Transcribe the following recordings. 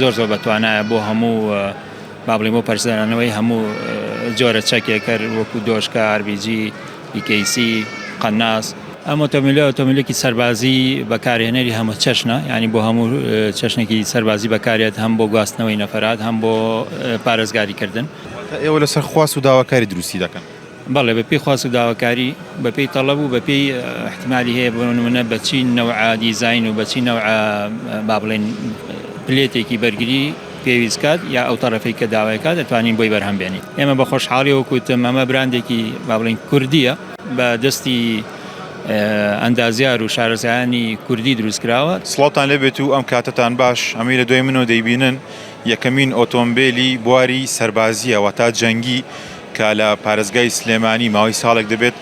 زۆر زۆر بەتوانایە بۆ هەموو با بڵێین بۆ پەرچدانەوەی هەموو جۆرە چەکێک هەر وەکو دۆشکا، ئاربیجی، ئیکەیسی، قەناس. ئەم ئۆتۆمبیلە ئۆتۆمبیلێکی سەربازی بەکارهێنەری هەمە چەشنە، یانی بۆ هەموو چەشنێکی سەربازی بەکارێت هەم بۆ گواستنەوەی نەفەرات هەم بۆ پارێزگاری کردن. واتە ئێوە لەسەر خواست و داواکاری دروستی دەکەن؟ بەڵێ بەپێی خواست و داواکاری، بەپێی تەڵەب و بەپێی ئیحتیمالی هەیە بۆ نمونە بە چی نەوعە دیزاین و بە چی نەوعە با بڵێین پلێتێکی بەرگری پێویست کات یا ئەو تەڕەفەی کە داوای کات دەتوانین بۆی بەرهەم بێنین. ئێمە بە خۆشحاڵیەوە وەکو وتم ئەمە براندێکی با بڵێین کوردییە بە دەستی ئەندازیار و شارەزایانی کوردی دروست کراوە. سڵاوتان لێبێت و ئەم کاتەتان باش، ئەمەی لە دوای منەوە دەیبینن یەکەمین ئۆتۆمبێلی بواری سەربازییە واتا جەنگی کە لە پارێزگای سلێمانی ماوەی ساڵێک دەبێت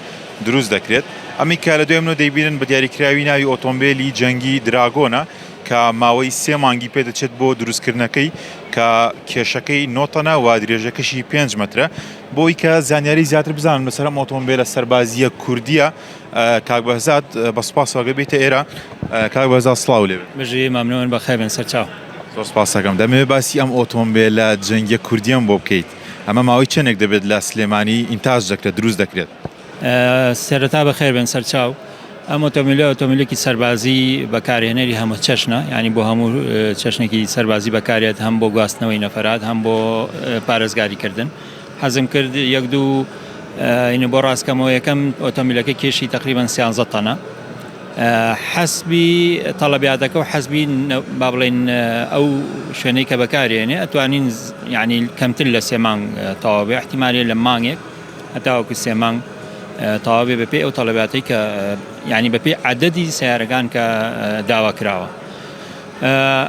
دروست دەکرێت. ئەمەی کە لە دوای منەوە دەیبینن بە دیاریکراوی ناوی ئۆتۆمبێلی جەنگی دراگۆنە کە ماوەی سێ مانگی پێدەچێت بۆ دروستکردنەکەی کە کێشەکەی نۆ تەنە و درێژەکەشی پێنج مەترە. بۆی کە زانیاری زیاتر بزانن لەسەر ئەم ئۆتۆمبێلە سەربازییە کوردییە کاک بەهزاد بە سوپاسەوە گەر بێیتە ئێرە. کاک بەهزاد سڵاو لێ بێت. بژی مەمنون بەخێر بێن سەرچاو. زۆر سوپاس دەکەم. دەمەوێت باسی ئەم ئۆتۆمبێلە جەنگیە کوردیەم بۆ بکەیت. ئەمە ماوەی چەندێک دەبێت لە سلێمانی ئینتاج دەکرێت، دروست دەکرێت؟ سەرەتا بەخێر بێن سەرچاو. ئەم ئۆتۆمبیلە ئۆتۆمبیلێکی سەربازی بەکارهێنەری هەمە چەشنە، یانی بۆ هەموو چەشنێکی سەربازی بەکارێت، هەم بۆ گواستنەوەی نەفەرات هەم بۆ پارێزگاری کردن. حەزم کرد یەک دوو اینە بۆ ڕاستکەمەوە. یەکەم ئۆتۆمبیلەکە کێشی تقریبا 13 تەنە. حەسبی تەڵەبیاتەکە و حەسبی با بڵێین ئەو شوێنەی کە بەکارێنێ ئەتوانین یعنی کەمتر لە سێ مانگ تەواو بێ احتیمالە لە مانگێک هەتاوەکو سێ مانگ تەواو بێ بەپێی ئەو تەڵەباتەی کە یعنی بەپێی عەدەدی سیارەکان کە داوا کراوە.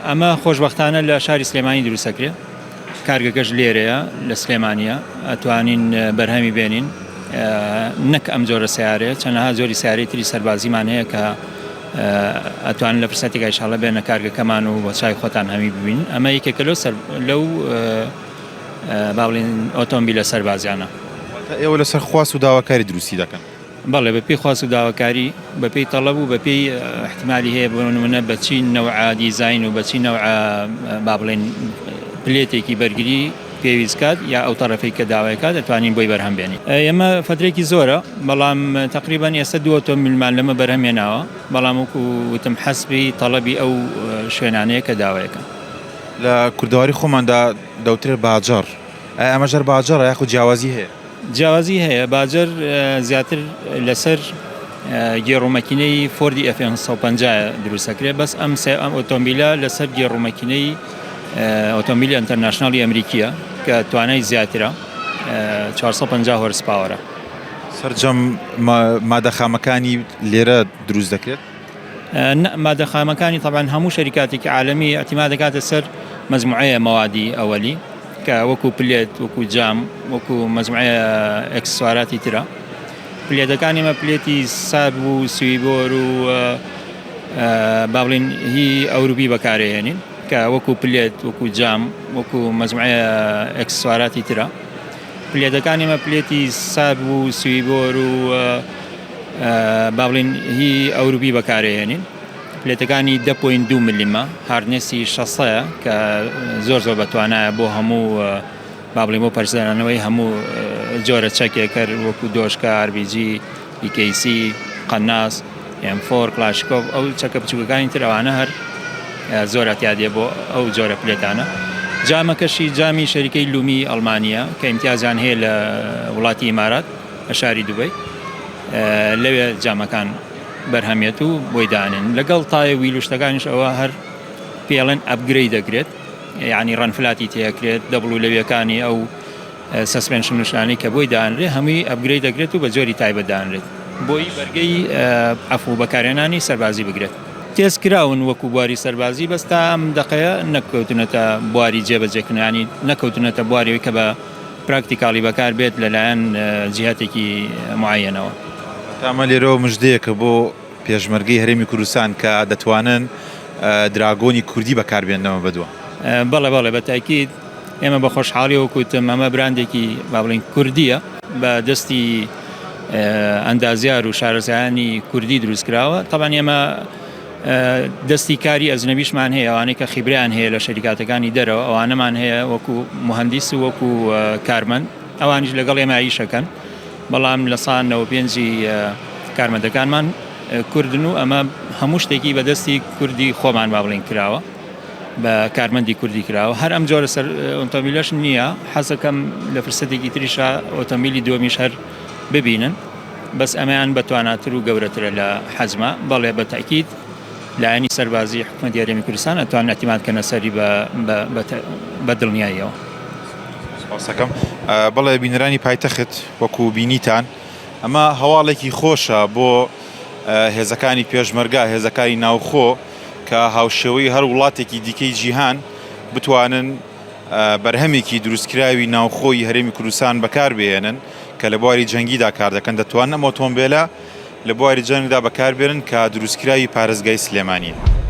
ئەمە خۆشبەختانە لە شاری سلێمانی دروستەکرێ. کارگەکەش لێرەیە لە سلێمانیە ئەتوانین بەرهەمی بێنین نەک ئەم جۆرە سیارەیە چەنەها جۆری سیارەی تری سەربازیمان هەیە کە ئەتوان لە فرسەتێکا ئیشاڵە بێنە کارگەکەمان و بە چای خۆتان هەمی ببین ئەمە یەکێکە لەو سەر لەو با بڵێین ئۆتۆمبیلە سەربازیانە. واتە ئێوە لەسەر خواست و داواکاری دروستی دەکەن؟ بەڵێ بە پێی خواست و داواکاری، بە پێی تەڵەب و بە پێی ئیحتیمالی هەیە بۆ نمونە بە چی نەوعە دیزاین و بە چی نەوعە با بڵێین پلێتێکی بەرگری پێویست کات یا ئەو تەڕەفەی کە داوای کات دەتوانین بۆی بەرهەم بێنین. ئێمە فەترەیەکی زۆرە بەڵام تەقریبەن ئێستا دوو ئۆتۆمبیلمان لەمە بەرهەم هێناوە بەڵام وەکو وتم حەسبی تەڵەبی ئەو شوێنانەیە کە داوای ئەکەن. لە کوردەواری خۆماندا دەوترێت باجەڕ، ئایا ئەمەش هەر باجەڕە یاخود جیاوازی هەیە؟ جیاوازی هەیە، باجەر زیاتر لەسەر گێڕ و مەکینەی فۆردی ئێف 150 دروست دەکرێت، بەس ئەم سێ ئەم ئۆتۆمبیلە لەسەر گێڕ و مەکینەی ئۆتۆمبیلی ئەنتەرناشناڵی ئەمریکیە کە توانای زیاترە 450 horse power ە. سەرجەم مادە خامەکانی لێرە دروست دەکرێت؟ نا مادە خامەکانی تەبعەن هەموو شەریکاتێکی عالەمی ئیعتیماد دەکاتە سەر مەجموعەیە مەوادی ئەوەلی کە وەکو پلێت وەکو جام وەکو مەجموعەیە ئێکسسواراتی ترە پلێتەکانی ئێمە پلێتی ساب و سویبۆر و با بڵێین هی ئەوروپی بەکارهێنین کە وەکو پلێت وەکو جام وەکو مەجموعەیە ئێکسسواراتی ترە پلێتەکانی ئێمە پلێتی ساب و سویبۆر و با بڵێین هی ئەوروپی بەکارهێنین پلێتەکانی 10.2 ملیمە hardness ی 600 کە زۆر زۆر بەتوانایە بۆ هەموو با بڵێین بۆ پەرچدانەوەی هەموو جۆرە چەکێک هەر وەکو دۆشکا ئاربیجی ئیکەیسی قەناس ئێم فۆر کلاشکۆف ئەو چەکە بچووکەکانی تر ئەوانە هەر زۆر ئەتیادێ بۆ ئەو جۆرە پلێتانە جامەکەشی جامی شەریکەی لومی ئەڵمانیە کە ئیمتیازیان هەیە لە وڵاتی ئیمارات لە شاری دوبەی لەوێ جامەکان بەرهەمێت و بۆی دانێن لەگەڵ تایە wheel و شتەکانیش ئەوە هەر پێڵێن upgrade دەکرێت یعنی run flat ی تێکرێت دەبڵ و لەویەکانی ئەو suspension و شتانەی کە بۆی دانرێ هەمووی upgrade دەکرێت و بە جۆری تایبەت دانرێت بۆی بەرگەی عەفو بەکارهێنانی سەربازی بگرێت. تێست کراون وەکو بواری سەربازی بەس تا ئەم دەقەیە نەکەوتونەتە بواری جێبەجێکردن یانی نەکەوتونەتە بواری ئەوەی کە بە practically بەکار بێت لەلایەن جیهەتێکی معەیەنەوە. واتە ئەمە لێرەوە مژدەیەکە بۆ پێشمەرگەی هەرێمی کوردستان کە دەتوانن دراگۆنی کوردی بەکار بێننەوە بەدوا. بەڵێ بەڵێ بە تاکید ئێمە بە خۆشحاڵیەوە وەکو وتم ئەمە براندێکی با بڵێین کوردیە بە دەستی ئەندازیار و شارەزایانی کوردی دروست کراوە تەبعەن ئێمە. دەستی کاری ئەجنەبیشمان هەیە ئەوانەی کە خیبرەیان هەیە لە شەریکاتەکانی دەرەوە ئەوانەمان هەیە وەکو موهەندیس و وەکو کارمەند ئەوانیش لەگەڵ ئێمە ئیشەکەن بەڵام لە سا 95 کارمەندەکانمان کوردن و ئەمە هەموو شتێکی بەدەستی کوردی خۆمان با بڵین کراوە بە کارمەندی کوردی کراوە هەر ئەم جۆرە سەر ئۆتۆمبیلەش نییە حەزەکەم لە فرسەتێکی تریشا ئۆتۆمبیلی دووەمیش هەر ببینن بەس ئەمەیان بەتواناتر و گەورەترە لە حەجما بەڵێ بە تەئکید لایەنی سەربازی حکومەتی هەرێمی کوردستان ئەتوانن ئیعتیماد کەنە سەری بە بە دڵنیاییەوە. سپاسەکەم. بەڵێ بینەرانی پایتەخت وەکو بینیتان ئەمە هەواڵێکی خۆشە بۆ هێزەکانی پێشمەرگە هێزەکانی ناوخۆ کە هاوشێوەی هەر وڵاتێکی دیکەی جیهان بتوانن بەرهەمێکی دروستکراوی ناوخۆی هەرێمی کوردستان بەکاربهێنن کە لە بواری جەنگیدا کار دەکەن دەتوانن ئەم ئۆتۆمبێلە لە بواری جەنگدا بەکاربێنن کە دروستکراوی پارێزگای سلێمانییە.